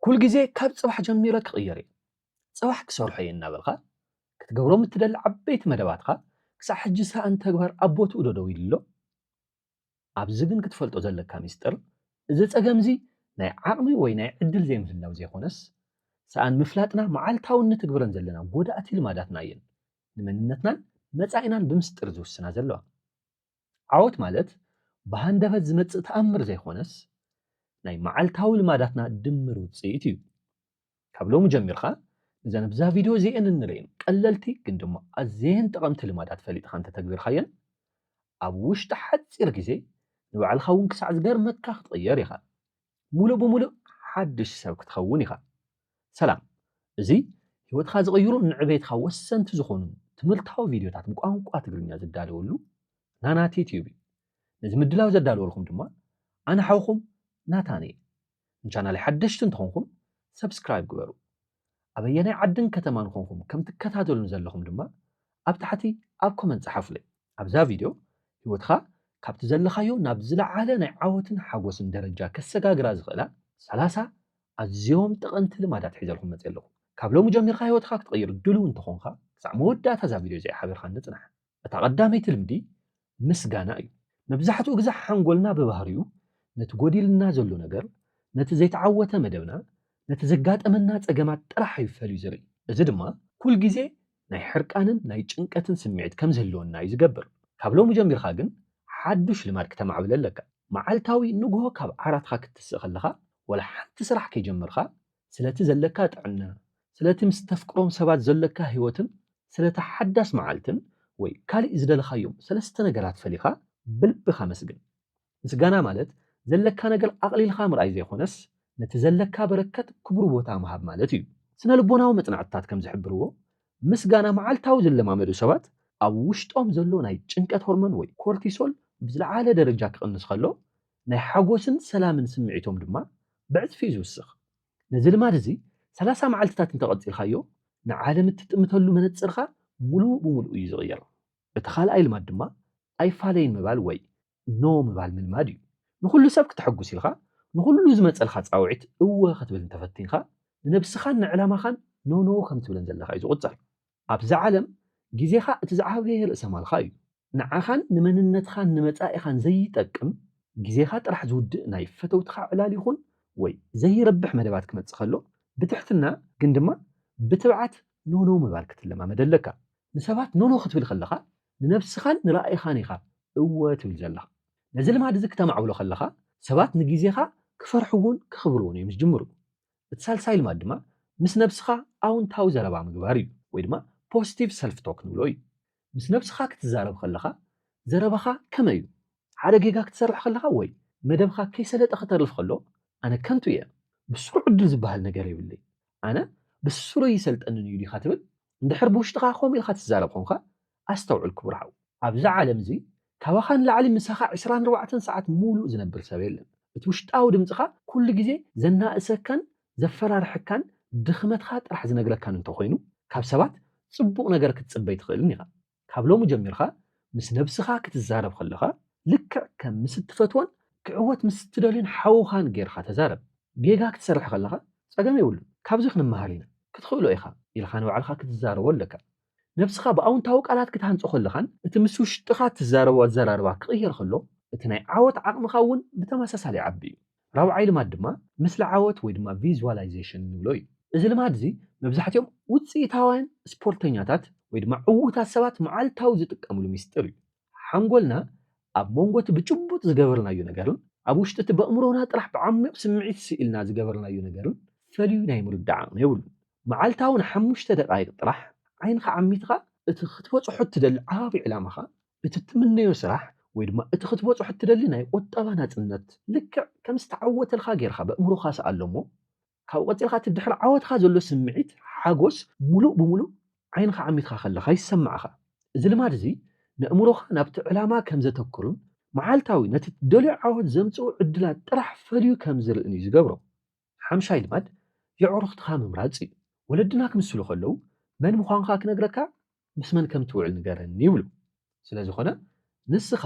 ኩል ግዜ ካብ ጽባሕ ጀሚረ ክቕየር እየ፣ ጽባሕ ክሰርሖ እየ እናበልካ ክትገብሮም እትደሊ ዓበይቲ መደባትካ ክሳዕ ሕጂ ሰኣን ተግባር ኣብ ቦትኡ ዶ ደው ኢሉ ኣሎ? ኣብዚ ግን ክትፈልጦ ዘለካ ሚስጥር፣ እዚ ጸገምዚ ናይ ዓቕሚ ወይ ናይ ዕድል ዘይምህላው ዘይኮነስ፣ ሰኣን ምፍላጥና መዓልታዊ ንትግብረን ዘለና ጎዳእቲ ልማዳትና እየን ንመንነትናን መጻኢናን ብምስጥር ዝውስና ዘለዋ። ዓወት ማለት ብሃንደበት ዝመጽእ ተኣምር ዘይኮነስ፣ ናይ መዓልታዊ ልማዳትና ድምር ውጽኢት እዩ። ካብ ሎሚ ጀሚርካ፣ ነዘን ኣብዛ ቪድዮ እዚኤን እንርእየን ቀለልቲ ግን ድማ ኣዝየን ጠቐምቲ ልማዳት ፈሊጥካ እንተተግቢርካየን፣ ኣብ ውሽጢ ሓጺር ግዜ ንባዕልኻ እውን ክሳዕ ዝገርመካ ክትቕየር ኢኻ። ሙሉእ ብሙሉእ ሓድሽ ሰብ ክትኸውን ኢኻ። ሰላም፣ እዚ ህይወትካ ዝቕይሩ ንዕቤትካ ወሰንቲ ዝኾኑ ትምህርታዊ ቪድዮታት ብቋንቋ ትግርኛ ዝዳለወሉ ናናቲ ቲዩብ እዩ። ነዚ ምድላው ዘዳለወልኩም ድማ ኣነ ሓውኹም ናታን እየ። ንቻናለይ ሓደሽቲ እንተኾንኩም ሰብስክራይብ ግበሩ። ኣበየናይ ዓድን ከተማን ኮንኩም ከም ትከታተሉን ዘለኹም ድማ ኣብ ታሕቲ ኣብ ኮመንት ጸሓፉለይ። ኣብዛ ቪድዮ ህይወትካ ካብቲ ዘለኻዮ ናብ ዝለዓለ ናይ ዓወትን ሓጎስን ደረጃ ከሰጋግራ ዝኽእላ ሰላሳ ኣዝዮም ጠቐምቲ ልማዳት ሒዘልኩም መጽእ ኣለኹ። ካብ ሎሚ ጀሚርካ ህይወትካ ክትቕይር ድሉው እንተኾንካ፣ ክሳዕ መወዳእታ እዛ ቪድዮ እዚኣ ሓቢርካ ንጽናሕ። እታ ቀዳመይቲ ልምዲ ምስጋና እዩ። መብዛሕትኡ ግዜ ሓንጎልና ብባህሪኡ ነቲ ጎዲልና ዘሎ ነገር፣ ነቲ ዘይተዓወተ መደብና፣ ነቲ ዘጋጠመና ጸገማት ጥራሕ እዩ ፈልዩ ዝርኢ። እዚ ድማ ኩል ግዜ ናይ ሕርቃንን ናይ ጭንቀትን ስምዒት ከም ዝህልወና እዩ ዝገብር። ካብ ሎሚ ጀሚርካ ግን ሓዱሽ ልማድ ክተማዕብል ኣለካ። መዓልታዊ ንግሆ ካብ ዓራትካ ክትስእ ከለኻ፣ ወላ ሓንቲ ስራሕ ከይጀመርካ፣ ስለቲ ዘለካ ጥዕና፣ ስለቲ ምስ ተፍቅሮም ሰባት ዘለካ ህይወትን ስለቲ ሓዳስ መዓልትን ወይ ካልእ ዝደለኻዮም ሰለስተ ነገራት ፈሊኻ ብልብኻ መስግን። ምስጋና ማለት ዘለካ ነገር ኣቕሊልካ ምርኣይ ዘይኮነስ፣ ነቲ ዘለካ በረከት ክቡር ቦታ ምሃብ ማለት እዩ። ስነ ልቦናዊ መጽናዕትታት ከም ዝሕብርዎ፣ ምስጋና መዓልታዊ ዝለማመዱ ሰባት ኣብ ውሽጦም ዘሎ ናይ ጭንቀት ሆርሞን ወይ ኮርቲሶል ብዝለዓለ ደረጃ ክቕንስ ከሎ፣ ናይ ሓጎስን ሰላምን ስምዒቶም ድማ ብዕጽፊ እዩ ዝውስኽ። ነዚ ልማድ እዚ ሰላሳ መዓልትታት እንተቐጺልካዮ፣ ንዓለም እትጥምተሉ መነጽርካ ሙሉእ ብሙሉእ እዩ ዝቕየር። እቲ ካልኣይ ልማድ ድማ ኣይፋለይን ምባል ወይ ኖ ምባል ምልማድ እዩ። ንኹሉ ሰብ ክተሐጉስ ኢልካ፣ ንኹሉ ዝመጸልካ ጻውዒት እወ ክትብል እንተፈቲንካ፣ ንነብስኻን ንዕላማኻን ኖ ኖ ከም ትብለን ዘለኻ እዩ ዝቑጸር። ኣብዛ ዓለም፣ ግዜኻ እቲ ዝዓበየ ርእሰ ማልካ እዩ። ንዓኻን ንመንነትኻን ንመጻኢኻን ዘይጠቅም፣ ግዜኻ ጥራሕ ዝውድእ ናይ ፈተውትኻ ዕላል ይኹን ወይ ዘይረብሕ መደባት ክመጽእ ከሎ፣ ብትሕትና ግን ድማ ብትብዓት ኖ ኖ ምባል ክትለማመድ ኣለካ። ንሰባት ኖ ኖ ክትብል ከለኻ፣ ንነብስኻን ንራእይኻን ኢኻ እወ ትብል ዘለኻ። ነዚ ልማድ እዚ ክተማዕብሎ ከለኻ፣ ሰባት ንግዜኻ ክፈርሕዎን ከኽብርዎን እዮም ዝጅምሩ። እቲ ሳልሳይ ልማድ ድማ ምስ ነብስኻ ኣውንታዊ ዘረባ ምግባር እዩ፣ ወይ ድማ ፖዚቲቭ ሰልፍ ቶክ ንብሎ እዩ። ምስ ነብስኻ ክትዛረብ ከለኻ ዘረባኻ ከመይ እዩ? ሓደ ጌጋ ክትሰርሕ ከለኻ ወይ መደብኻ ከይሰለጠ ክተርፍ ከሎ፣ ኣነ ከንቱ እየ፣ ብስሩ ዕድል ዝበሃል ነገር የብለይ፣ ኣነ ብስሩ ይሰልጠንን እዩ ዲኻ ትብል? እንድሕር ብውሽጥኻ ከምኡ ኢልካ ትዛረብ ኾንካ፣ ኣስተውዕል ክቡር ሓው። ኣብዛ ዓለም እዚ ካባኻ ንላዕሊ ምሳኻ ዕስራን ኣርባዕተን ሰዓት ሙሉእ ዝነብር ሰብ የለን። እቲ ውሽጣዊ ድምፅኻ ኩሉ ግዜ ዘናእሰካን ዘፈራርሐካን ድኽመትኻ ጥራሕ ዝነግረካን እንተኾይኑ፣ ካብ ሰባት ጽቡቕ ነገር ክትጽበ ኣይትኽእልን ኢኻ። ካብ ሎሚ ጀሚርካ ምስ ነብስኻ ክትዛረብ ከለኻ፣ ልክዕ ከም ምስ እትፈትዎን ክዕወት ምስ እትደልዮን ሓውኻን ጌርካ ተዛረብ። ጌጋ ክትሰርሕ ከለኻ፣ ጸገም የብሉን፣ ካብዚ ክንመሃር ኢና፣ ክትኽእሎ ኢኻ ኢልካ ንባዕልኻ ክትዛረቦ ኣለካ። ነብስኻ ብኣውንታዊ ቃላት ክትሃንጾ ከለኻን እቲ ምስ ውሽጥኻ እትዛረቦ ኣዘራርባ ክቕየር ከሎ፣ እቲ ናይ ዓወት ዓቕምኻ እውን ብተመሳሳሊ ይዓቢ እዩ። ራብዓይ ልማድ ድማ ምስሊ ዓወት ወይ ድማ ቪዥዋላይዜሽን ንብሎ እዩ። እዚ ልማድ እዚ መብዛሕትኦም ውጽኢታውያን ስፖርተኛታት ወይ ድማ ዕዉታት ሰባት መዓልታዊ ዝጥቀምሉ ሚስጥር እዩ። ሓንጎልና ኣብ መንጎ እቲ ብጭቡጥ ዝገበርናዮ ነገርን ኣብ ውሽጢ እቲ በእምሮና ጥራሕ ብዓሚቕ ስምዒት ስኢልና ዝገበርናዮ ነገርን ፈልዩ ናይ ምርዳእ ዓቕሚ የብሉን። መዓልታዊ ንሓሙሽተ ደቓይቕ ጥራሕ ዓይንኻ ዓሚትኻ እቲ ክትበጽሖ እትደሊ ዓቢ ዕላማኻ፣ እቲ እትምነዮ ስራሕ ወይ ድማ እቲ ክትበጽሖ እትደሊ ናይ ቁጠባ ናጽነት ልክዕ ከም ዝተዓወተልካ ጌርካ በእምሮኻ ስኣሎ እሞ፣ ካብኡ ቀጺልካ እቲ ድሕሪ ዓወትካ ዘሎ ስምዒት ሓጎስ ምሉእ ብምሉእ ዓይንኻ ዓሚትካ ከለኻ ይሰማዕኻ። እዚ ልማድ እዚ ነእምሮኻ ናብቲ ዕላማ ከም ዘተኩርን መዓልታዊ ነቲ እትደልዮ ዓወት ዘምጽኡ ዕድላት ጥራሕ ፈልዩ ከም ዝርእን እዩ ዝገብሮ። ሓምሻይ ልማድ የዕሩኽትኻ ምምራጽ እዩ። ወለድና ክምስሉ ከለዉ መን ምዃንካ ክነግረካ ምስ መን ከም ትውዕል ንገረኒ ይብሉ። ስለ ዝኾነ ንስኻ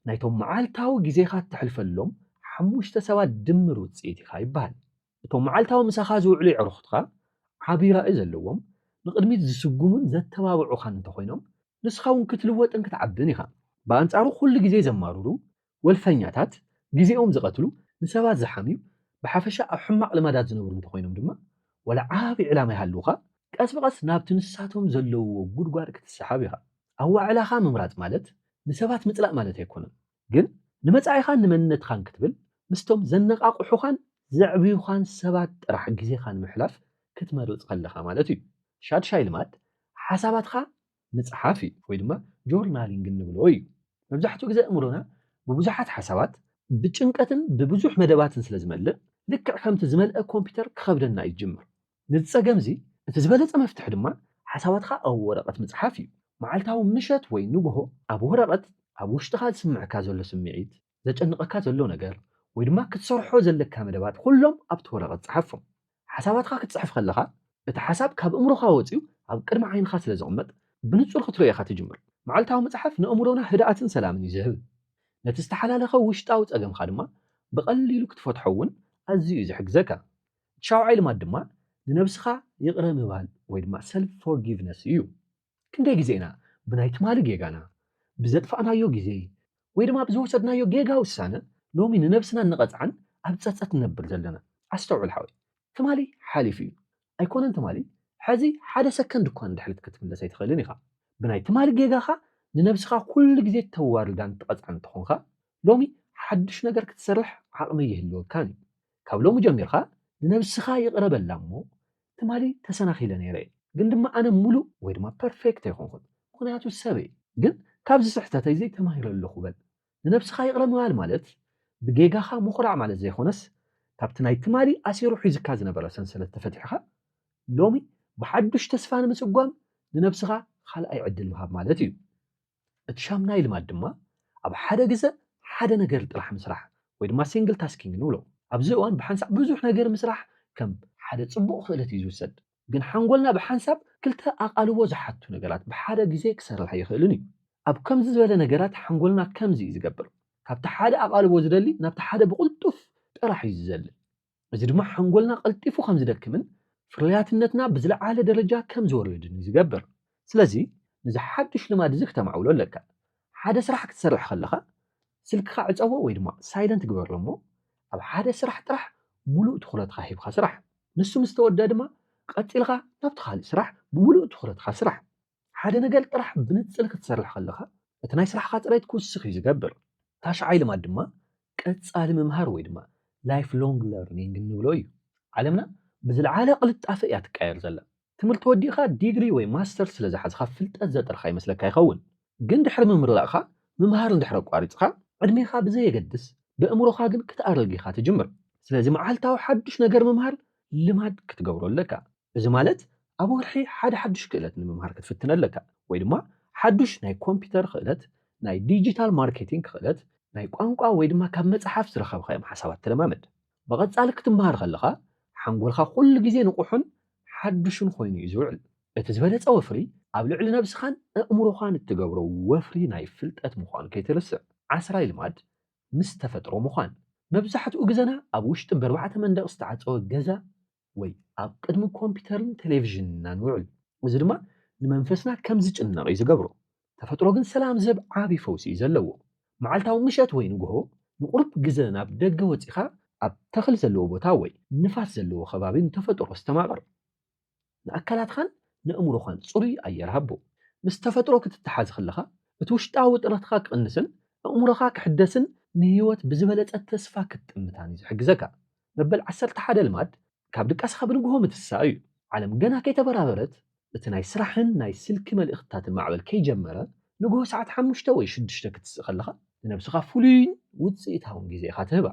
ናይቶም መዓልታዊ ግዜኻ እተሕልፈሎም ሓሙሽተ ሰባት ድምር ውጽኢት ኢኻ ይበሃል። እቶም መዓልታዊ ምሳኻ ዝውዕሉ የዕሩኽትኻ ዓቢ ራኢ ዘለዎም፣ ንቕድሚት ዝስጉሙን ዘተባብዑኻን እንተኾይኖም፣ ንስኻ እውን ክትልወጥን ክትዓብን ኢኻ። ብኣንጻሩ ኩሉ ግዜ ዘማርሩ፣ ወልፈኛታት፣ ግዜኦም ዝቐትሉ፣ ንሰባት ዝሓምዩ፣ ብሓፈሻ ኣብ ሕማቕ ልማዳት ዝነብሩ እንተኾይኖም ድማ፣ ወላ ዓቢ ዕላማ ይሃልውኻ፣ ቀስ ብቐስ ናብቲ ንሳቶም ዘለውዎ ጉድጓድ ክትሰሓብ ኢኻ። ኣዋዕላኻ ምምራጽ ማለት ንሰባት ምጽላእ ማለት ኣይኮነን። ግን ንመጻኢኻን ንመንነትኻን ክትብል ምስቶም ዘነቓቕሑኻን ዘዕብዩኻን ሰባት ጥራሕ ግዜኻ ንምሕላፍ ክትመርጽ ከለኻ ማለት እዩ። ሻድሻይ ልማድ ሓሳባትካ ምጽሓፍ እዩ፣ ወይ ድማ ጆርናሊንግ እንብሎ እዩ። መብዛሕትኡ ግዜ ኣእምሮና ብብዙሓት ሓሳባት፣ ብጭንቀትን ብብዙሕ መደባትን ስለ ዝመልእ፣ ልክዕ ከምቲ ዝመልአ ኮምፒውተር ክኸብደና እዩ ዝጅምር። ነዚ ጸገም እዚ እቲ ዝበለጸ መፍትሒ ድማ ሓሳባትካ ኣብ ወረቐት ምጽሓፍ እዩ። መዓልታዊ ምሸት ወይ ንግሆ ኣብ ወረቐት ኣብ ውሽጥኻ ዝስምዕካ ዘሎ ስምዒት፣ ዘጨንቐካ ዘሎ ነገር፣ ወይ ድማ ክትሰርሖ ዘለካ መደባት ኩሎም ኣብቲ ወረቐት ጽሓፎም። ሓሳባትካ ክትጽሕፍ ከለኻ እቲ ሓሳብ ካብ እምሮኻ ወጺኡ ኣብ ቅድሚ ዓይንኻ ስለ ዝቕመጥ ብንጹር ክትርእዮ ኢኻ ትጅምር። መዓልታዊ ምጽሓፍ ንእምሮና ህድኣትን ሰላምን እዩ ዝህብ። ነቲ ዝተሓላለኸ ውሽጣዊ ጸገምካ ድማ ብቐሊሉ ክትፈትሖ እውን ኣዝዩ እዩ ዝሕግዘካ። እቲ ሻውዓይ ልማድ ድማ ንነብስኻ ይቕረ ምባል ወይ ድማ ሰልፍ ፎርጊቭነስ እዩ። ክንደይ ግዜ ኢና ብናይ ትማሊ ጌጋና፣ ብዘጥፋእናዮ ግዜ ወይ ድማ ብዝወሰድናዮ ጌጋ ውሳነ ሎሚ ንነብስና እንቐጽዓን ኣብ ጸጸት ንነብር ዘለና? ኣስተውዕል ሓወይ፣ ትማሊ ሓሊፉ እዩ። ኣይኮነን ትማሊ፣ ሕዚ ሓደ ሰከንድ እኳ ንድሕሪት ክትምለስ ኣይትኽእልን ኢኻ። ብናይ ትማሊ ጌጋኻ ንነብስኻ ኩሉ ግዜ ተዋርዳን ትቐጽዓን እንተኾንካ፣ ሎሚ ሓድሽ ነገር ክትሰርሕ ዓቕሚ ይህልወካን እዩ። ካብ ሎሚ ጀሚርካ ንነብስኻ ይቕረ በላ እሞ፣ ትማሊ ተሰናኺለ ነይረ እየ፣ ግን ድማ ኣነ ሙሉእ ወይ ድማ ፐርፌክት ኣይኮንኩን፣ ምኽንያቱ ሰብ እየ። ግን ካብዚ ስሕተተይ እዚ ተማሂረ ኣለኹ በል። ንነብስኻ ይቕረ ምባል ማለት ብጌጋኻ ምኹራዕ ማለት ዘይኮነስ፣ ካብቲ ናይ ትማሊ ኣሲሩ ሒዝካ ዝነበረ ሰንሰለት ተፈቲሕኻ፣ ሎሚ ብሓዱሽ ተስፋ ንምስጓም ንነብስኻ ካልኣይ ዕድል ምሃብ ማለት እዩ። እቲ ሻምናይ ልማድ ድማ ኣብ ሓደ ግዘ ሓደ ነገር ጥራሕ ምስራሕ ወይ ድማ ሲንግል ታስኪንግ ንብሎ። ኣብዚ እዋን ብሓንሳብ ብዙሕ ነገር ምስራሕ ከም ሓደ ጽቡቕ ክእለት እዩ ዝውሰድ። ግን ሓንጎልና ብሓንሳብ ክልተ ኣቓልቦ ዝሓቱ ነገራት ብሓደ ግዜ ክሰርሕ ኣይኽእልን እዩ። ኣብ ከምዚ ዝበለ ነገራት ሓንጎልና ከምዚ እዩ ዝገብር። ካብቲ ሓደ ኣቓልቦ ዝደሊ ናብቲ ሓደ ብቕልጡፍ ጥራሕ እዩ ዝዘልል። እዚ ድማ ሓንጎልና ቀልጢፉ ከም ዝደክምን ፍርያትነትና ብዝለዓለ ደረጃ ከም ዝወርድን እዩ ዝገብር። ስለዚ ነዚ ሓድሽ ልማድ እዚ ክተማዕብሎ ኣለካ። ሓደ ስራሕ ክትሰርሕ ከለኻ ስልክኻ ዕጸዎ ወይ ድማ ሳይለንት ግበሮ እሞ ኣብ ሓደ ስራሕ ጥራሕ ሙሉእ ትኹረትካ ሂብካ ስራሕ። ንሱ ምስ ተወደኣ ድማ ቀጺልካ ናብቲ ካልእ ስራሕ ብምሉእ ትኹረትካ ስራሕ። ሓደ ነገር ጥራሕ ብንጽል ክትሰርሕ ከለኻ እቲ ናይ ስራሕኻ ጽሬት ክውስኽ እዩ ዝገብር። ታሽዓይ ልማድ ድማ ቀጻሊ ምምሃር ወይ ድማ ላይፍ ሎንግ ለርኒንግ እንብሎ እዩ። ዓለምና ብዝለዓለ ቅልጣፈ እያ ትቀየር ዘላ። ትምህርቲ ወዲእኻ ዲግሪ ወይ ማስተር ስለ ዝሓዝካ ፍልጠት ዘጠርካ ይመስለካ ይኸውን። ግን ድሕሪ ምምራቕካ ምምሃር እንድሕር ኣቋሪጽካ ዕድሜኻ ብዘየገድስ ብእምሮኻ ግን ክትኣረግ ኢኻ ትጅምር። ስለዚ መዓልታዊ ሓዱሽ ነገር ምምሃር ልማድ ክትገብሮ ኣለካ። እዚ ማለት ኣብ ወርሒ ሓደ ሓዱሽ ክእለት ንምምሃር ክትፍትን ኣለካ፣ ወይ ድማ ሓዱሽ ናይ ኮምፒውተር ክእለት፣ ናይ ዲጂታል ማርኬቲንግ ክእለት፣ ናይ ቋንቋ ወይ ድማ ካብ መጽሓፍ ዝረኸብካዮም ሓሳባት ተለማመድ። ብቐጻሊ ክትምሃር ከለኻ ሓንጎልካ ኩሉ ግዜ ንቑሑን ሓዱሽን ኮይኑ እዩ ዝውዕል። እቲ ዝበለጸ ወፍሪ ኣብ ልዕሊ ነብስኻን ኣእምሮኻን እትገብሮ ወፍሪ ናይ ፍልጠት ምዃኑ ከይትርስዕ። ዓስራይ ልማድ ምስ ተፈጥሮ ምዃን። መብዛሕትኡ ግዘና ኣብ ውሽጢ ብኣርባዕተ መንደቕ ዝተዓጸወ ገዛ ወይ ኣብ ቅድሚ ኮምፒውተርን ቴሌቪዥንን ኢና ንውዕል። እዚ ድማ ንመንፈስና ከም ዝጭነቕ እዩ ዝገብሮ። ተፈጥሮ ግን ሰላም ዝህብ ዓቢ ፈውሲ እዩ ዘለዎ። መዓልታዊ ምሸት ወይ ንግሆ ንቑሩብ ግዘ ናብ ደገ ወጺኻ ኣብ ተኽሊ ዘለዎ ቦታ ወይ ንፋስ ዘለዎ ከባቢ ንተፈጥሮ ኣስተማቕር። ንኣካላትኻን ንእምሮኻን ጽሩይ ኣየር ሃቦ። ምስ ተፈጥሮ ክትተሓዝ ከለኻ እቲ ውሽጣዊ ውጥረትካ ክቕንስን ኣእምሮኻ ክሕደስን ንህይወት ብዝበለጸ ተስፋ ክትጥምታን እዩ ዝሕግዘካ። መበል ዓሰርተ ሓደ ልማድ ካብ ድቃስኻ ብንግሆ ምትሳእ እዩ። ዓለም ገና ከይተበራበረት እቲ ናይ ስራሕን ናይ ስልኪ መልእኽትታትን ማዕበል ከይጀመረ ንግሆ ሰዓት ሓሙሽተ ወይ ሽዱሽተ ክትስእ ከለኻ ንነብስኻ ፍሉይን ውጽኢታውን ግዜ ኢኻ ትህባ።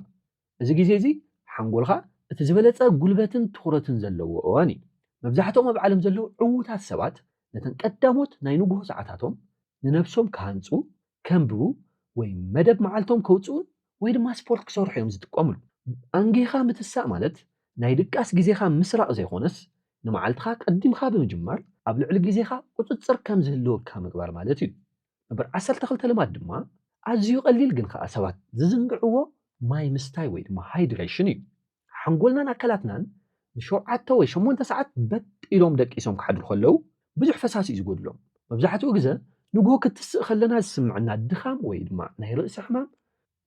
እዚ ግዜ እዚ ሓንጎልካ እቲ ዝበለጸ ጉልበትን ትኹረትን ዘለዎ እዋን እዩ። መብዛሕትኦም ኣብ ዓለም ዘለዉ ዕዉታት ሰባት ነተን ቀዳሞት ናይ ንግሆ ሰዓታቶም ንነብሶም ክሃንጹ፣ ከንብቡ ወይ መደብ መዓልቶም ከውጽኡን ወይ ድማ ስፖርት ክሰርሑ እዮም ዝጥቀምሉ። ኣንጊኻ ምትሳእ ማለት ናይ ድቃስ ግዜኻ ምስራቕ ዘይኮነስ ንመዓልትኻ ቀዲምካ ብምጅማር ኣብ ልዕሊ ግዜኻ ቁጽጽር ከም ዝህልወካ ምግባር ማለት እዩ። ነበር ዓሰርተ ክልተ ልማድ ድማ ኣዝዩ ቀሊል ግን ከኣ ሰባት ዝዝንግዕዎ ማይ ምስታይ ወይ ድማ ሃይድሬሽን እዩ። ሓንጎልናን ኣካላትናን ንሸውዓተ ወይ ሸሞንተ ሰዓት በጥ ኢሎም ደቂሶም ክሓድሩ ከለዉ ብዙሕ ፈሳሲ እዩ ዝጎድሎም። መብዛሕትኡ ግዜ ንግሆ ክትስእ ከለና ዝስምዐና ድኻም ወይ ድማ ናይ ርእሲ ሕማም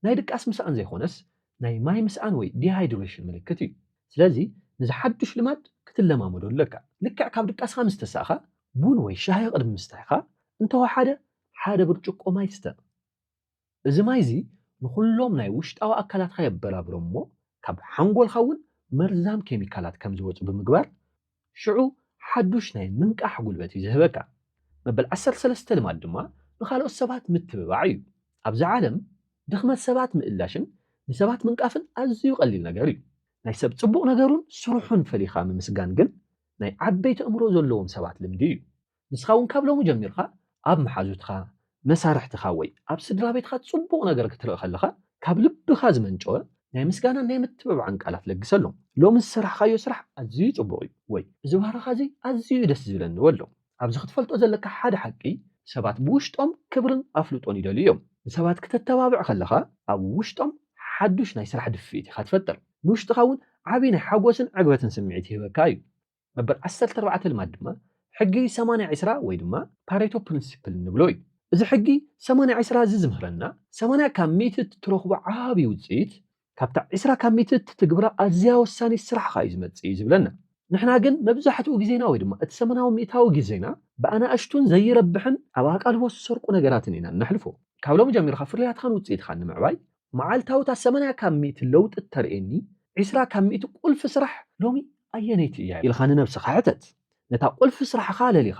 ናይ ድቃስ ምስኣን ዘይኮነስ ናይ ማይ ምስኣን ወይ ዲሃይድሬሽን ምልክት እዩ። ስለዚ ነዚ ሓዱሽ ልማድ ክትለማመዶ ኣለካ። ልክዕ ካብ ድቃስካ ምስ ተሳእኻ ቡን ወይ ሻሂ ቅድሚ ምስትሕካ እንተወሓደ ሓደ ብርጭቆ ማይ ስተ። እዚ ማይ እዚ ንኹሎም ናይ ውሽጣዊ ኣካላትካ የበራብሮም እሞ ካብ ሓንጎልካ እውን መርዛም ኬሚካላት ከም ዝወፁ ብምግባር ሽዑ ሓዱሽ ናይ ምንቃሕ ጉልበት እዩ ዝህበካ። መበል ዓሰርተ ሰለስተ ልማድ ድማ ንኻልኦት ሰባት ምትብባዕ እዩ። ኣብዚ ዓለም ድኽመት ሰባት ምእላሽን ንሰባት ምንቃፍን ኣዝዩ ቀሊል ነገር እዩ። ናይ ሰብ ጽቡቕ ነገሩን ስርሑን ፈሊኻ ምምስጋን ግን ናይ ዓበይቲ ኣእምሮ ዘለዎም ሰባት ልምዲ እዩ። ንስኻ እውን ካብ ሎሚ ጀሚርካ ኣብ መሓዙትካ፣ መሳርሕትካ ወይ ኣብ ስድራ ቤትካ ጽቡቕ ነገር ክትርኢ ከለኻ ካብ ልብኻ ዝመንጨወ ናይ ምስጋናን ናይ ምትብባዕን ቃላት ለግሰሎም። ሎሚ ዝሰራሕካዮ ስራሕ ኣዝዩ ጽቡቕ እዩ ወይ እዚ ባህርኻ እዚ ኣዝዩ ደስ ዝብለኒ በሎም። ኣብዚ ክትፈልጦ ዘለካ ሓደ ሓቂ ሰባት ብውሽጦም ክብርን ኣፍልጦን ይደልዩ እዮም። ንሰባት ክተተባብዕ ከለኻ ኣብ ውሽጦም ሓዱሽ ናይ ስራሕ ድፍኢት ኢኻ ትፈጥር። ንውሽጥኻ እውን ዓብዪ ናይ ሓጎስን ዕግበትን ስምዒት ይህበካ እዩ። መበል ዓሰርተ ኣርባዕተ ልማድ ድማ ሕጊ ሰማንያ ዒስራ ወይ ድማ ፓሬቶ ፕሪንሲፕል እንብሎ እዩ። እዚ ሕጊ ሰማንያ ዒስራ እዚ ዝምህረና ሰማንያ ካብ ሚእቲ እትረኽቦ ዓብዪ ውፅኢት ካብታ ዒስራ ካብ ሚእቲ እትትግብራ ኣዝያ ወሳኒት ስራሕኻ እዩ ዝመፅእ እዩ ዝብለና። ንሕና ግን መብዛሕትኡ ግዜና ወይ ድማ እቲ ሰመናዊ ሚእታዊ ግዜና ብኣናእሽቱን ዘይረብሕን ኣብ ኣቃልቦ ዝሰርቁ ነገራትን ኢና እነሕልፎ። ካብ ሎሚ ጀሚርካ ፍርያትኻን ውፅኢትኻን ንምዕባይ መዓልታዊ እታ ሰማንያ ካብ ሚእቲ ለውጢ እተርእየኒ ዒስራ ካብ ሚእቲ ቁልፊ ስራሕ ሎሚ ኣየነይቲ እያ ኢልካ ንነብስኻ ሕተት። ነታ ቁልፊ ስራሕኻ ለሊኻ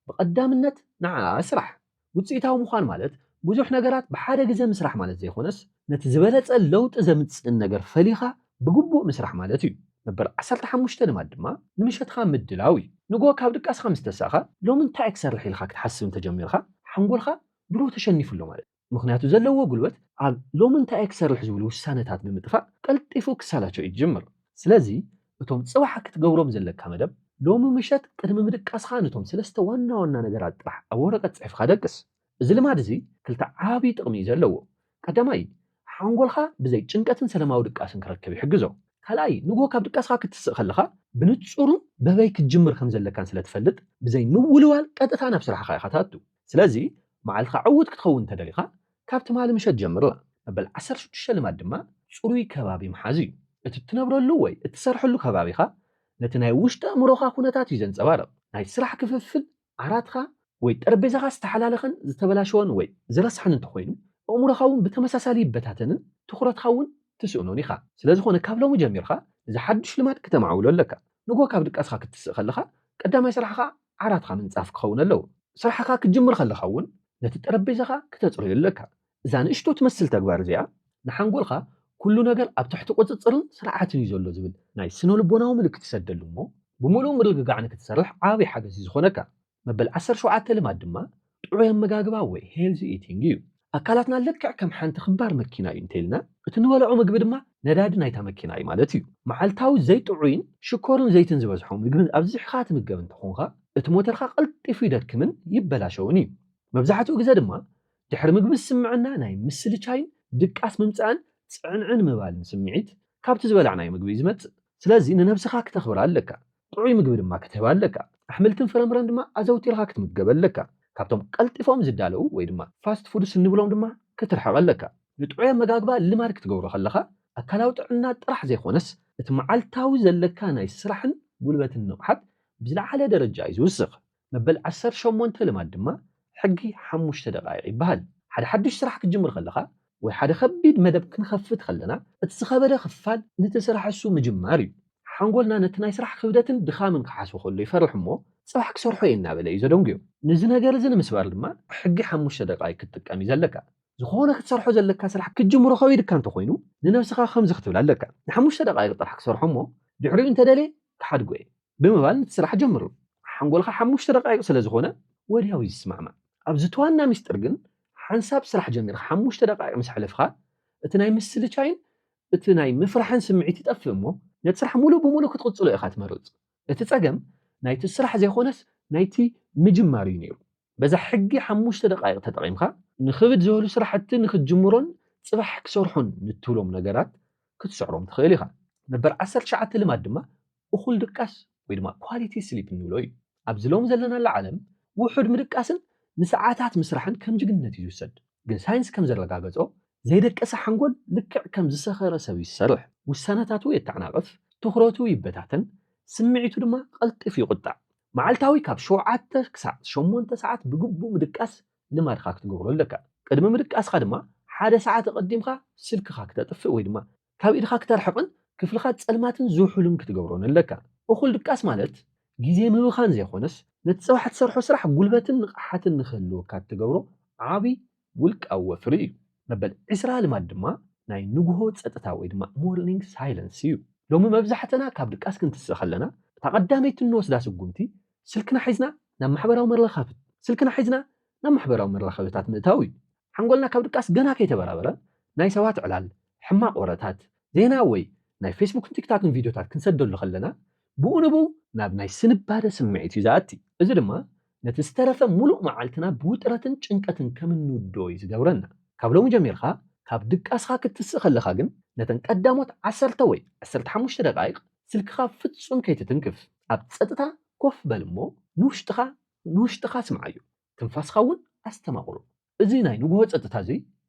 ብቐዳምነት ንዓኣ ስራሕ። ውፅኢታዊ ምዃን ማለት ብዙሕ ነገራት ብሓደ ግዜ ምስራሕ ማለት ዘይኮነስ ነቲ ዝበለፀ ለውጢ ዘምፅእን ነገር ፈሊኻ ብግቡእ ምስራሕ ማለት እዩ። መበል ዓሰርተ ሓሙሽተ ልማድ ድማ ንምሸትኻ ምድላው እዩ። ንጎ ካብ ድቃስኻ ምስ ተሳእኻ ሎሚ እንታይ ክሰርሕ ኢልካ ክትሓስብ እንተጀሚርካ ሓንጎልካ ድሮ ተሸኒፉ ኣሎ ማለት ምኽንያቱ ዘለዎ ጉልበት ኣብ ሎሚ እንታይ ክሰርሕ ዝብሉ ውሳነታት ብምጥፋእ ቀልጢፉ ክሳላቸው ይጅምር። ስለዚ እቶም ጽባሕ ክትገብሮም ዘለካ መደብ ሎሚ ምሸት ቅድሚ ምድቃስካ ነቶም ሰለስተ ዋና ዋና ነገራት ጥራሕ ኣብ ወረቀት ጽሒፍካ ደቅስ። እዚ ልማድ እዚ ክልተ ዓብዪ ጥቕሚ እዩ ዘለዎ። ቀዳማይ ሓንጎልካ ብዘይ ጭንቀትን ሰላማዊ ድቃስን ክረክብ ይሕግዞ። ካልኣይ ንጎ ካብ ድቃስካ ክትስእ ከለካ ብንጹርን በበይ ክትጅምር ከም ዘለካን ስለ ትፈልጥ ብዘይ ምውልዋል ቀጥታ ናብ ስራሕካ ኢካ ትኣቱ። ስለዚ መዓልትኻ ዕዉት ክትኸውን እንተደሊኻ ካብ ትማሊ ምሸት ጀምርላ። መበል ዓሰርተ ሽዱሽተ ልማድ ድማ ጽሩይ ከባቢ ምሓዝ እዩ። እቲ እትነብረሉ ወይ እትሰርሐሉ ከባቢኻ ነቲ ናይ ውሽጢ ኣእምሮኻ ኩነታት እዩ ዘንጸባርቕ። ናይ ስራሕ ክፍፍል ዓራትኻ ወይ ጠረጴዛኻ ዝተሓላለኸን ዝተበላሸወን ወይ ዝረስሐን እንተኾይኑ ኣእምሮኻ እውን ብተመሳሳሊ ይበታተንን ትኹረትኻ እውን ትስእኖን ኢኻ። ስለዝኾነ ካብ ሎሚ ጀሚርካ እዚ ሓዱሽ ልማድ ክተማዕውሎ ኣለካ። ንጎ ካብ ድቃስኻ ክትስእ ከለኻ ቀዳማይ ስራሕኻ ዓራትኻ ምንጻፍ ክኸውን ኣለዎ። ስራሕኻ ክትጅምር ከለኻ እውን ነቲ ጠረጴዛኻ ክተጽርዮ ኣለካ። እዛ ንእሽቶ ትመስል ተግባር እዚኣ ንሓንጎልካ ኩሉ ነገር ኣብ ትሕቲ ቁጽጽርን ስርዓትን እዩ ዘሎ ዝብል ናይ ስነ ልቦናዊ ምልክት ይሰደሉ እሞ ብምሉእ ምርግጋዕ ንክትሰርሕ ዓብዪ ሓገዝ እዩ ዝኾነካ። መበል ዓሰርተ ሸውዓተ ልማድ ድማ ጥዑይ ኣመጋግባ ወይ ሄልዚ ኢቲንግ እዩ። ኣካላትና ልክዕ ከም ሓንቲ ክባር መኪና እዩ እንተኢልና እቲ ንበልዖ ምግቢ ድማ ነዳዲ ናይታ መኪና እዩ ማለት እዩ። መዓልታዊ ዘይጥዑይን ሽኮርን ዘይትን ዝበዝሖ ምግቢ ኣብዚሕካ ትምገብ እንተኾንካ እቲ ሞተርካ ቀልጢፉ ይደክምን ይበላሸውን እዩ። መብዛሕትኡ ግዜ ድማ ድሕሪ ምግቢ ዝስምዐና ናይ ምስልቻይን ድቃስ ምምፃእን ፅዕንዕን ምባልን ስምዒት ካብቲ ዝበላዕናዮ ምግቢ እዩ ዝመፅእ። ስለዚ ንነብስኻ ክተኽብራ ኣለካ። ጥዑይ ምግቢ ድማ ክትህባ ኣለካ። ኣሕምልትን ፍረምረን ድማ ኣዘውቲርካ ክትምገብ ኣለካ። ካብቶም ቀልጢፎም ዝዳለዉ ወይ ድማ ፋስት ፉድስ እንብሎም ድማ ክትርሕቕ ኣለካ። ንጥዑይ ኣመጋግባ ልማድ ክትገብሮ ከለኻ ኣካላዊ ጥዕና ጥራሕ ዘይኮነስ እቲ መዓልታዊ ዘለካ ናይ ስራሕን ጉልበትን ንቕሓት ብዝለዓለ ደረጃ እዩ ዝውስኽ። መበል ዓሰርተ ሸሞንተ ልማድ ድማ ሕጊ ሓሙሽተ ደቃይቕ ይበሃል። ሓደ ሓድሽ ስራሕ ክትጅምር ከለኻ ወይ ሓደ ከቢድ መደብ ክንኸፍት ከለና እቲ ዝኸበደ ክፋል ነቲ ስራሕ እሱ ምጅማር እዩ። ሓንጎልና ነቲ ናይ ስራሕ ክብደትን ድኻምን ክሓስቦ ከሎ ይፈርሕ እሞ ጽባሕ ክሰርሖ እየ እናበለ እዩ ዘደንጉዮ። ነዚ ነገር እዚ ንምስባር ድማ ሕጊ ሓሙሽተ ደቃይቕ ክትጥቀም እዩ ዘለካ። ዝኾነ ክትሰርሖ ዘለካ ስራሕ ክትጅምሮ ከቢድካ እንተኾይኑ ንነብስኻ ከምዚ ክትብል ኣለካ፣ ንሓሙሽተ ደቃይቕ ጥራሕ ክሰርሖ እሞ ድሕሪኡ እንተደልየ ክሓድጎ እየ ብምባል ነቲ ስራሕ ጀምሩ። ሓንጎልካ ሓሙሽተ ደቃይቕ ስለ ዝኾነ ወዲያው እዩ ዝስማዕማዕ። ኣብዚ እቲ ዋና ሚስጥር ግን ሓንሳብ ስራሕ ጀሚርካ ሓሙሽተ ደቃይቕ ምስ ኣሕለፍካ እቲ ናይ ምስልቻይን እቲ ናይ ምፍራሕን ስምዒት ይጠፍእ እሞ ነቲ ስራሕ ሙሉእ ብሙሉእ ክትቕጽሎ ኢኻ ትመርጽ። እቲ ጸገም ናይቲ ስራሕ ዘይኮነስ ናይቲ ምጅማር እዩ ነይሩ። በዛ ሕጊ ሓሙሽተ ደቃይቕ ተጠቒምካ ንኽብድ ዝበሉ ስራሕቲ ንክትጅምሮን ጽባሕ ክሰርሖን ንትብሎም ነገራት ክትስዕሮም ትኽእል ኢኻ። ነበር ዓሰርተ ትሽዓተ ልማድ ድማ እኹል ድቃስ ወይ ድማ ኳሊቲ ስሊፕ እንብሎ እዩ። ኣብዚ ሎም ዘለናላ ዓለም ውሑድ ምድቃስን ንሰዓታት ምስራሕን ከም ጅግንነት እዩ ዝውሰድ። ግን ሳይንስ ከም ዘረጋገጾ ዘይደቀሰ ሓንጎል ልክዕ ከም ዝሰኸረ ሰብ ይሰርሕ። ውሳነታቱ የተዓናቕፍ፣ ትኹረቱ ይበታተን፣ ስምዒቱ ድማ ቀልጢፉ ይቁጣዕ። መዓልታዊ ካብ ሸውዓተ ክሳዕ ሸሞንተ ሰዓት ብግቡእ ምድቃስ ልማድኻ ክትገብሮ ኣለካ። ቅድሚ ምድቃስካ ድማ ሓደ ሰዓት ኣቐዲምካ ስልክኻ ክተጥፍእ ወይ ድማ ካብ ኢድኻ ክተርሕቕን ክፍልኻ ጸልማትን ዝውሕሉን ክትገብሮን ኣለካ። እኹል ድቃስ ማለት ግዜ ምብኻን ዘይኮነስ ነቲ ጽባሕ ትሰርሖ ስራሕ ጉልበትን ንቕሓትን ንክህልወካ እትገብሮ ዓቢ ውልቃዊ ወፍሪ እዩ። መበል ዕስራ ልማድ ድማ ናይ ንግሆ ጸጥታ ወይ ድማ ሞርኒንግ ሳይለንስ እዩ። ሎሚ መብዛሕትና ካብ ድቃስ ክንትስእ ከለና እታ ቀዳመይቲ እንወስዳ ስጉምቲ ስልክና ሒዝና ናብ ማሕበራዊ መራኸብት ስልክና ሒዝና ናብ ማሕበራዊ መራኸብታት ምእታው እዩ። ሓንጎልና ካብ ድቃስ ገና ከይተበራበረ ናይ ሰባት ዕላል፣ ሕማቕ ወረታት፣ ዜና ወይ ናይ ፌስቡክን ቲክታክን ቪድዮታት ክንሰደሉ ከለና ብኡ ንብኡ ናብ ናይ ስንባደ ስምዒት እዩ ዝኣቲ። እዚ ድማ ነቲ ዝተረፈ ሙሉእ መዓልትና ብውጥረትን ጭንቀትን ከም እንውድኦ እዩ ዝገብረና። ካብ ሎሚ ጀሚርካ ካብ ድቃስካ ክትስእ ከለካ ግን ነተን ቀዳሞት ዓሰርተ ወይ ዓሰርተ ሓሙሽተ ደቃይቕ ስልክካ ፍጹም ከይትትንክፍ። ኣብ ጸጥታ ኮፍ በል እሞ ንውሽጥኻ ንውሽጥኻ ስምዓዮ። ትንፋስካ እውን ኣስተማቕሮ። እዚ ናይ ንግሆ ጸጥታ እዚ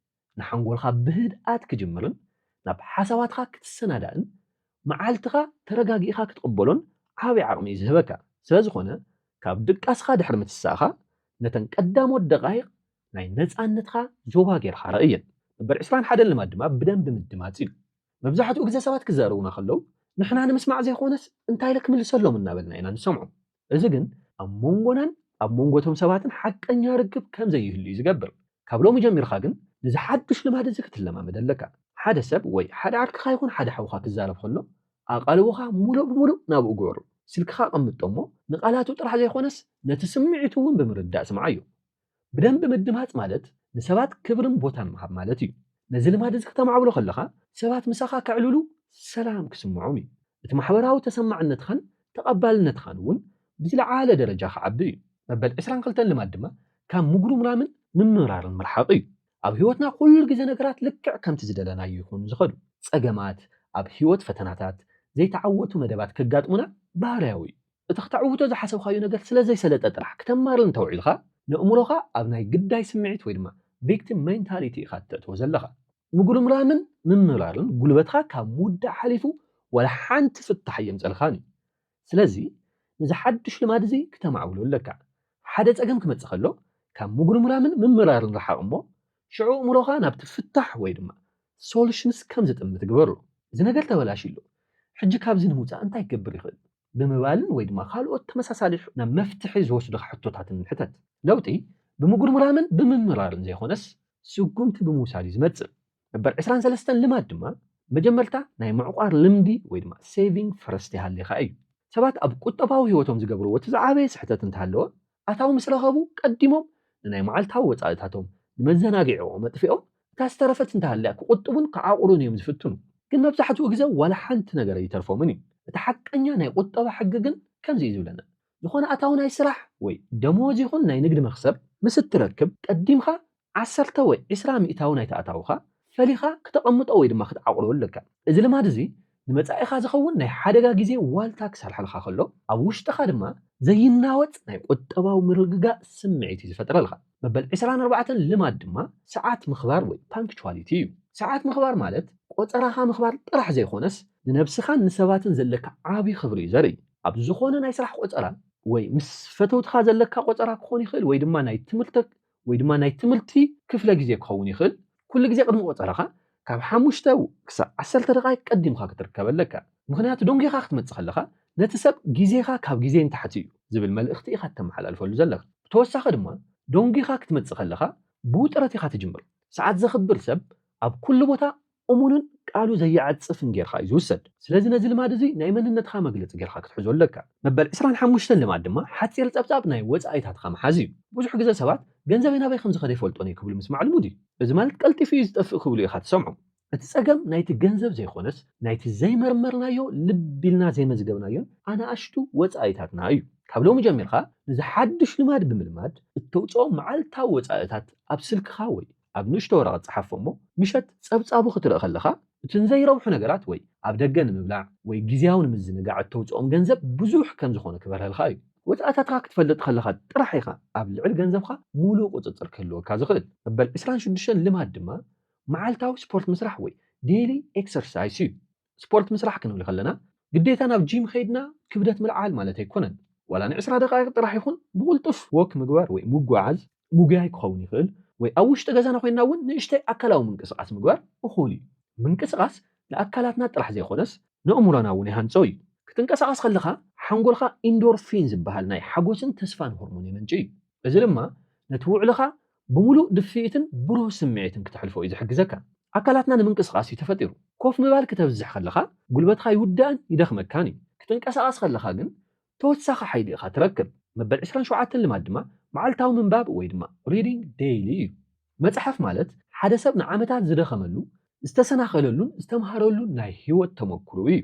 ንሓንጎልካ ብህድኣት ክጅምርን ናብ ሓሳባትካ ክትሰናዳእን መዓልትኻ ተረጋጊእካ ክትቕበሎን ዓቢ ዓቕሚ እዩ ዝህበካ። ስለ ዝኾነ ካብ ድቃስኻ ድሕሪ ምትሳእኻ ነተን ቀዳሞት ደቃይቕ ናይ ነጻነትካ ዞባ ጌርካ ረእየን። ነበር ዕስራን ሓደን ልማድ ድማ ብደንቢ ምድማጽ እዩ። መብዛሕትኡ ግዜ ሰባት ክዛረቡና ከለዉ ንሕና ንምስማዕ ዘይኮነስ እንታይ ኢለ ክምልሰሎም እናበልና ኢና ንሰምዖም። እዚ ግን ኣብ መንጎናን ኣብ መንጎ እቶም ሰባትን ሓቀኛ ርክብ ከም ዘይህሉ እዩ ዝገብር። ካብ ሎሚ ጀሚርካ ግን ነዚ ሓዱሽ ልማድ እዚ ክትለማመድ ኣለካ። ሓደ ሰብ ወይ ሓደ ዓርክኻ ይኹን ሓደ ሓውኻ ክዛረብ ከሎ ኣቓልቦኻ ሙሉእ ብሙሉእ ናብኡ ግበሩ። ስልክኻ ኣቐምጦ እሞ ንቓላቱ ጥራሕ ዘይኮነስ ነቲ ስምዒቱ እውን ብምርዳእ ስምዓዮ። ብደንቢ ምድማጽ ማለት ንሰባት ክብርን ቦታን ምሃብ ማለት እዩ። ነዚ ልማድ እዚ ክተማዕብሎ ከለኻ ሰባት ምሳኻ ከዕልሉ ሰላም ክስምዖም እዩ። እቲ ማሕበራዊ ተሰማዕነትኻን ተቐባልነትኻን እውን ብዝለዓለ ደረጃ ክዓቢ እዩ። መበል ዕስራን ክልተን ልማድ ድማ ካብ ምጉርምራምን ምምራርን ምርሓቕ እዩ። ኣብ ህይወትና ኩሉ ግዜ ነገራት ልክዕ ከምቲ ዝደለናዮ ይኾኑ ዝኸዱ። ጸገማት፣ ኣብ ህይወት ፈተናታት፣ ዘይተዓወቱ መደባት ከጋጥሙና ባህርያዊ እዩ። እቲ ክተዕውቶ ዝሓሰብካዮ ነገር ስለ ዘይሰለጠ ጥራሕ ክተማርር እንተውዒልካ ንእምሮኻ ኣብ ናይ ግዳይ ስምዒት ወይ ድማ ቪክቲም ሜንታሊቲ ኢኻ እተእትዎ ዘለኻ። ምጉርምራምን ምምራርን ጉልበትካ ካብ ምውዳእ ሓሊፉ ዋላ ሓንቲ ፍታሕ ኣየምጸልካን እዩ። ስለዚ ነዚ ሓድሽ ልማድ እዚ ክተማዕብሎ ኣለካ። ሓደ ጸገም ክመጽእ ከሎ ካብ ምጉርምራምን ምምራርን ረሓቕ እሞ ሽዑ እምሮኻ ናብቲ ፍታሕ ወይ ድማ ሶሉሽንስ ከም ዝጥምት ግበሮ። እዚ ነገር ተበላሽዩ ኣሎ፣ ሕጂ ካብዚ ንምውጻእ እንታይ ክገብር ይኽእል ብምባልን ወይ ድማ ካልኦት ተመሳሳሊ ናብ መፍትሒ ዝወስዱኻ ሕቶታትን ሕተት። ለውጢ ብምጉርምራምን ብምምራርን ዘይኮነስ ስጉምቲ ብምውሳድ እዩ ዝመጽእ። ነበር ዕስራን ሰለስተን ልማድ ድማ መጀመርታ ናይ ምዕቋር ልምዲ ወይ ድማ ሴቪንግ ፈረስት ይሃልኻ እዩ። ሰባት ኣብ ቁጠባዊ ህይወቶም ዝገብርዎ እቲ ዝዓበየ ስሕተት እንተሃለወ ኣታዊ ምስ ረኸቡ ቀዲሞም ንናይ መዓልታዊ ወጻኢታቶም ንመዘናግዒኦም ኣጥፊኦም እታ ዝተረፈት እንተሃልያ ክቁጥቡን ክዓቑሩን እዮም ዝፍትኑ። ግን መብዛሕትኡ ግዜ ዋላ ሓንቲ ነገር ኣይተርፎምን እዩ። እቲ ሓቀኛ ናይ ቁጠባ ሕጊ ግን ከምዚ እዩ ዝብለና። ዝኾነ ኣታዊ ናይ ስራሕ ወይ ደሞዝ ይኹን ናይ ንግዲ መኽሰብ ምስ እትረክብ ቀዲምካ ዓሰርተ ወይ ዕስራ ሚእታዊ ናይቲ ኣታውኻ ፈሊኻ ክተቐምጦ ወይ ድማ ክትዓቑሮ ኣለካ። እዚ ልማድ እዚ ንመጻኢኻ ዝኸውን ናይ ሓደጋ ግዜ ዋልታ ክሰርሐልካ ከሎ ኣብ ውሽጥኻ ድማ ዘይናወጽ ናይ ቁጠባዊ ምርግጋእ ስምዒት እዩ ዝፈጥረልካ። መበል ዕስራን ኣርባዕተን ልማድ ድማ ሰዓት ምኽባር ወይ ፓንክቹዋሊቲ እዩ። ሰዓት ምኽባር ማለት ቆጸራኻ ምኽባር ጥራሕ ዘይኮነስ ንነብስኻን ንሰባትን ዘለካ ዓቢ ክብሪ እዩ ዘርኢ። ኣብ ዝኾነ ናይ ስራሕ ቆጸራ ወይ ምስ ፈተውትኻ ዘለካ ቆጸራ ክኾን ይኽእል ወይ ድማ ናይ ትምህርቲ ወይ ድማ ናይ ትምህርቲ ክፍለ ግዜ ክኸውን ይኽእል። ኩሉ ግዜ ቅድሚ ቆጸራኻ ካብ ሓሙሽተ ክሳብ ዓሰርተ ደቓይቅ ቀዲምካ ክትርከብ ኣለካ። ምኽንያቱ ደንጊኻ ክትመጽእ ከለኻ ነቲ ሰብ ግዜኻ ካብ ግዜ ንታሕቲ እዩ ዝብል መልእኽቲ ኢኻ እተመሓላልፈሉ ዘለኻ። ብተወሳኺ ድማ ደንጊኻ ክትመጽእ ከለኻ ብውጥረት ኢኻ ትጅምር። ሰዓት ዘኽብር ሰብ ኣብ ኩሉ ቦታ እሙንን ቃሉ ዘይዓጽፍን ጌርካ እዩ ዝውሰድ። ስለዚ ነዚ ልማድ እዚ ናይ መንነትካ መግለጺ ጌርካ ክትሕዞ ኣለካ። መበል ዕስራን ሓሙሽተን ልማድ ድማ ሓጺር ጸብጻብ ናይ ወጻኢታትካ ምሓዝ እዩ። ብዙሕ ግዜ ሰባት ገንዘበይ ናበይ ከም ዝኸደ ይፈልጦን እየ ክብሉ ምስማዕ ልሙድ እዩ። እዚ ማለት ቀልጢፉ እዩ ዝጠፍእ ክብሉ ኢኻ ትሰምዖም። እቲ ጸገም ናይቲ ገንዘብ ዘይኮነስ ናይቲ ዘይመርመርናዮ ልብ ኢልና ዘይመዝገብናዮን ኣናእሽቱ ወጻኢታትና እዩ። ካብ ሎሚ ጀሚርካ ነዚ ሓድሽ ልማድ ብምልማድ እተውጽኦ መዓልታዊ ወጻኢታት ኣብ ስልክኻ ወይ ኣብ ንእሽቶ ወረቐት ጸሓፎ እሞ፣ ምሸት ጸብጻቡ ክትርኢ ከለኻ፣ እቲ ንዘይረብሑ ነገራት ወይ ኣብ ደገ ንምብላዕ ወይ ግዜያዊ ንምዝንጋዕ እተውጽኦም ገንዘብ ብዙሕ ከም ዝኾነ ክበርሀልካ እዩ። ወጻእታትካ ክትፈልጥ ከለኻ ጥራሕ ኢኻ ኣብ ልዕሊ ገንዘብካ ሙሉእ ቁጽጽር ክህልወካ ዝኽእል። መበል ዕስራን ሽዱሽተን ልማድ ድማ መዓልታዊ ስፖርት ምስራሕ ወይ ዴይሊ ኤክሰርሳይስ እዩ። ስፖርት ምስራሕ ክንብል ከለና ግዴታ ናብ ጂም ከይድና ክብደት ምልዓል ማለት ኣይኮነን። ዋላ ንዕስራ ደቃይቕ ጥራሕ ይኹን ብቕልጡፍ ወክ ምግባር ወይ ምጉዓዝ፣ ምጉያይ ክኸውን ይኽእል፣ ወይ ኣብ ውሽጢ ገዛና ኮይንና እውን ንእሽተይ ኣካላዊ ምንቅስቓስ ምግባር እኹል እዩ። ምንቅስቓስ ንኣካላትና ጥራሕ ዘይኮነስ ንእምሮና እውን ይሃንጾ እዩ። ክትንቀሳቐስ ከለኻ ሓንጎልካ ኢንዶርፊን ዝበሃል ናይ ሓጎስን ተስፋን ሆርሞን የመንጭ እዩ። እዚ ድማ ነቲ ውዕልኻ ብምሉእ ድፍኢትን ብሩህ ስምዒትን ክተሕልፎ እዩ ዝሕግዘካ። ኣካላትና ንምንቅስቓስ እዩ ተፈጢሩ። ኮፍ ምባል ክተብዝሕ ከለኻ ጉልበትካ ይውዳእን ይደኽመካን እዩ። ክትንቀሳቐስ ከለኻ ግን ተወሳኺ ሓይሊ ኢኻ ትረክብ። መበል ዕስራን ሸውዓተን ልማድ ድማ መዓልታዊ ምንባብ ወይ ድማ ሪዲንግ ዴይሊ እዩ። መጽሓፍ ማለት ሓደ ሰብ ንዓመታት ዝደኸመሉ፣ ዝተሰናኸለሉን ዝተምሃረሉን ናይ ህይወት ተመክሮ እዩ።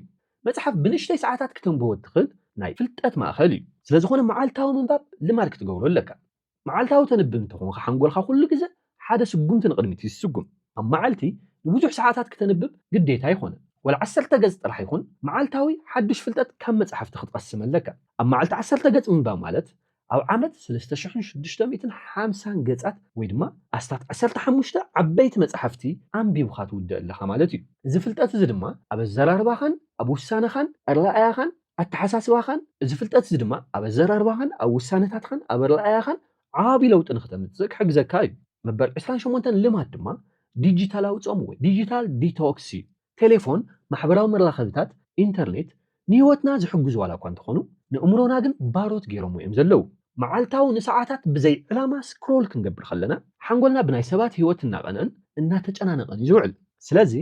መጽሓፍ ብንእሽተይ ሰዓታት ክተንብቦ እትኽእል ናይ ፍልጠት ማእከል እዩ። ስለ ዝኾነ መዓልታዊ ምንባብ ልማድ ክትገብሮ ኣለካ። መዓልታዊ ተንብብ እንተኾንካ ሓንጎልካ ኩሉ ግዜ ሓደ ስጉምቲ ንቕድሚት እዩ ዝስጉም። ኣብ መዓልቲ ንብዙሕ ሰዓታት ክተንብብ ግዴታ ኣይኮነን። ወላ ዓሰርተ ገጽ ጥራሕ ይኹን መዓልታዊ ሓድሽ ፍልጠት ካብ መጽሓፍቲ ክትቐስም ኣለካ። ኣብ መዓልቲ ዓሰርተ ገጽ ምንባብ ማለት ኣብ ዓመት ሰለስተ ሽሕን ሽዱሽተ ሚእትን ሓምሳን ገጻት ወይ ድማ ኣስታት ዓሰርተ ሓሙሽተ ዓበይቲ መጻሕፍቲ ኣንቢብካ ትውድእ ኣለኻ ማለት እዩ። እዚ ፍልጠት እዚ ድማ ኣብ ኣዘራርባኻን ኣብ ውሳነኻን ኣረኣእያኻን ኣተሓሳስባኻን፣ እዚ ፍልጠት እዚ ድማ ኣብ ኣዘራርባኻን ኣብ ውሳነታትካን ኣብ ኣረኣእያኻን ዓቢ ለውጢ ንክተምጽእ ክሕግዘካ እዩ። መበል ዕስራን ሸሞንተን ልማድ ድማ ዲጂታላዊ ጾም ወይ ዲጂታል ዲቶክስ እዩ። ቴሌፎን፣ ማሕበራዊ መራኸብታት፣ ኢንተርኔት ንህይወትና ዝሕግዙ ዋላ እኳ እንተኾኑ፣ ንእምሮና ግን ባሮት ገይሮምዎ እዮም ዘለዉ። መዓልታዊ ንሰዓታት ብዘይ ዕላማ ስክሮል ክንገብር ከለና፣ ሓንጎልና ብናይ ሰባት ህይወት እናቐንአን እናተጨናነቐን እዩ ዝውዕል። ስለዚ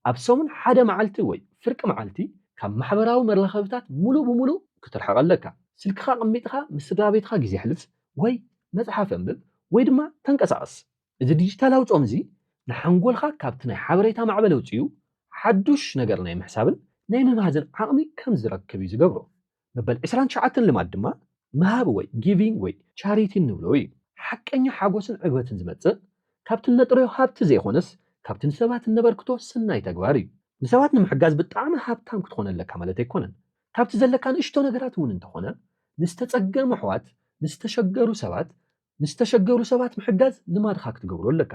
ኣብ ሰሙን ሓደ መዓልቲ ወይ ፍርቂ መዓልቲ ካብ ማሕበራዊ መራኸብታት ሙሉእ ብሙሉእ ክትርሕቕ ኣለካ። ስልክኻ ኣቐሚጥኻ ምስ ስድራ ቤትኻ ግዜ ኣሕልፍ ወይ መጽሓፍ ኣንብብ ወይ ድማ ተንቀሳቐስ። እዚ ዲጂታላዊ ጾም እዚ ንሓንጎልካ ካብቲ ናይ ሓበሬታ ማዕበል ኣውጺኡ ሓዱሽ ነገር ናይ ምሕሳብን ናይ ምምሃዝን ዓቕሚ ከም ዝረክብ እዩ ዝገብሮ። መበል ዕስራን ትሽዓተን ልማድ ድማ ምሃብ ወይ ጊቪንግ ወይ ቻሪቲ እንብሎ እዩ። ሓቀኛ ሓጎስን ዕግበትን ዝመጽእ ካብቲ እነጥረዮ ሃብቲ ዘይኮነስ ካብቲ ንሰባት እነበርክቶ ሰናይ ተግባር እዩ። ንሰባት ንምሕጋዝ ብጣዕሚ ሃብታም ክትኾን ኣለካ ማለት ኣይኮነን። ካብቲ ዘለካ ንእሽቶ ነገራት እውን እንተኾነ ንዝተጸገሙ ኣሕዋት፣ ንዝተሸገሩ ሰባት፣ ንዝተሸገሩ ሰባት ምሕጋዝ ልማድኻ ክትገብሮ ኣለካ።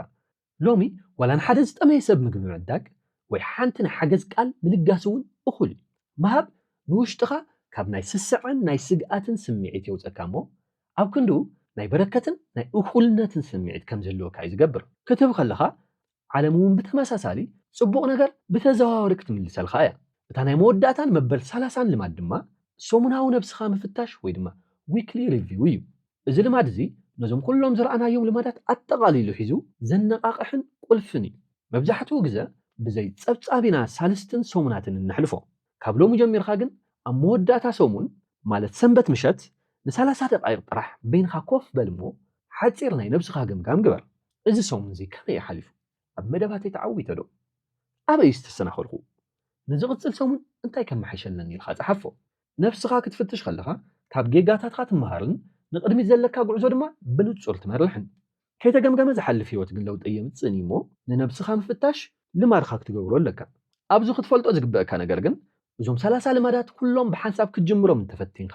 ሎሚ ዋላ ንሓደ ዝጠመየ ሰብ ምግቢ ምዕዳግ ወይ ሓንቲ ናይ ሓገዝ ቃል ምልጋስ እውን እኹል እዩ። ምሃብ ንውሽጥኻ ካብ ናይ ስስዐን ናይ ስግኣትን ስምዒት የውፀካ እሞ ኣብ ክንድኡ ናይ በረከትን ናይ እኹልነትን ስምዒት ከም ዝህልወካ እዩ ዝገብር። ክትህብ ከለኻ ዓለም እውን ብተመሳሳሊ ጽቡቕ ነገር ብተዘዋዋሪ ክትምልሰልካ እያ። እታ ናይ መወዳእታን መበል ሰላሳን ልማድ ድማ ሰሙናዊ ነብስኻ ምፍታሽ ወይ ድማ ዊክሊ ሪቪው እዩ። እዚ ልማድ እዚ ነዞም ኩሎም ዝረኣናዮም ልማዳት ኣጠቓሊሉ ሒዙ ዘነቓቕሕን ቁልፍን እዩ። መብዛሕትኡ ግዜ ብዘይ ጸብጻብ ኢና ሳልስትን ሰሙናትን እነሕልፎ። ካብ ሎሚ ጀሚርካ ግን ኣብ መወዳእታ ሰሙን ማለት ሰንበት ምሸት ንሰላሳ ደቓይቕ ጥራሕ በይንኻ ኮፍ በል እሞ ሓጺር ናይ ነብስኻ ገምጋም ግበር። እዚ ሰሙን እዚ ከመይ እዩ ሓሊፉ? ኣብ መደባተይ ተዓዊተ ዶ? ኣበይስ ተሰናኸልኩ? ንዝቕጽል ሰሙን እንታይ ከመሓይሸለኒ ኢልካ ጸሓፎ። ነብስኻ ክትፍትሽ ከለኻ ካብ ጌጋታትካ ትመሃርን ንቕድሚት ዘለካ ጉዕዞ ድማ ብንጹር ትመርሕን። ከይተገምገመ ዝሓልፍ ህይወት ግን ለውጢ ኣየምጽእን እዩ እሞ ንነብስኻ ምፍታሽ ልማድኻ ክትገብሮ ኣለካ። ኣብዚ ክትፈልጦ ዝግበአካ ነገር ግን እዞም ሰላሳ ልማዳት ኩሎም ብሓንሳብ ክትጅምሮም እንተፈቲንካ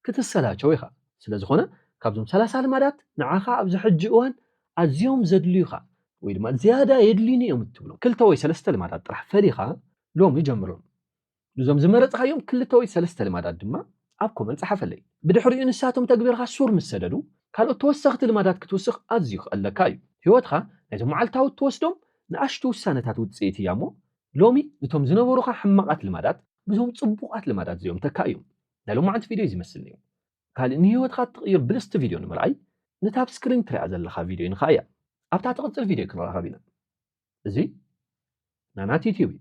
ክትሰላቸው ኢኻ። ስለ ዝኾነ ካብዞም ሰላሳ ልማዳት ንዓኻ ኣብዚ ሕጂ እዋን ኣዝዮም ዘድልዩኻ ወይ ድማ ዝያዳ የድልዩኒ እዮም እትብሎም ክልተ ወይ ሰለስተ ልማዳት ጥራሕ ፈሊኻ ሎሚ ጀምሮም። እዞም ዝመረጽካዮም ክልተ ወይ ሰለስተ ልማዳት ድማ ኣብ ኮመንት ጸሓፈለይ። ብድሕሪኡ ንሳቶም ተግቢርካ ሱር ምስ ሰደዱ ካልኦት ተወሰኽቲ ልማዳት ክትውስኽ ኣዝዩ ክቐለካ እዩ። ህይወትካ ናይዞም መዓልታዊ እትወስዶም ንኣሽቱ ውሳነታት ውጽኢት እያ እሞ ሎሚ እቶም ዝነበሩኻ ሕማቓት ልማዳት ብዞም ጽቡቓት ልማዳት እዚኦም ተካ እዮም። ናይ ሎማዓንቲ ቪድዮ እዚ ይመስል ነይሩ። ካልእ ንህይወትካ እትቕይር ብልስቲ ቪድዮ ንምርኣይ ነታ ኣብ ስክሪን ትሪኣ ዘለኻ ቪድዮ ይንኻ እያ። ኣብታ ትቕጽል ቪድዮ ክንራኸብ ኢና። እዚ ናናት ዩትዩብ እዩ።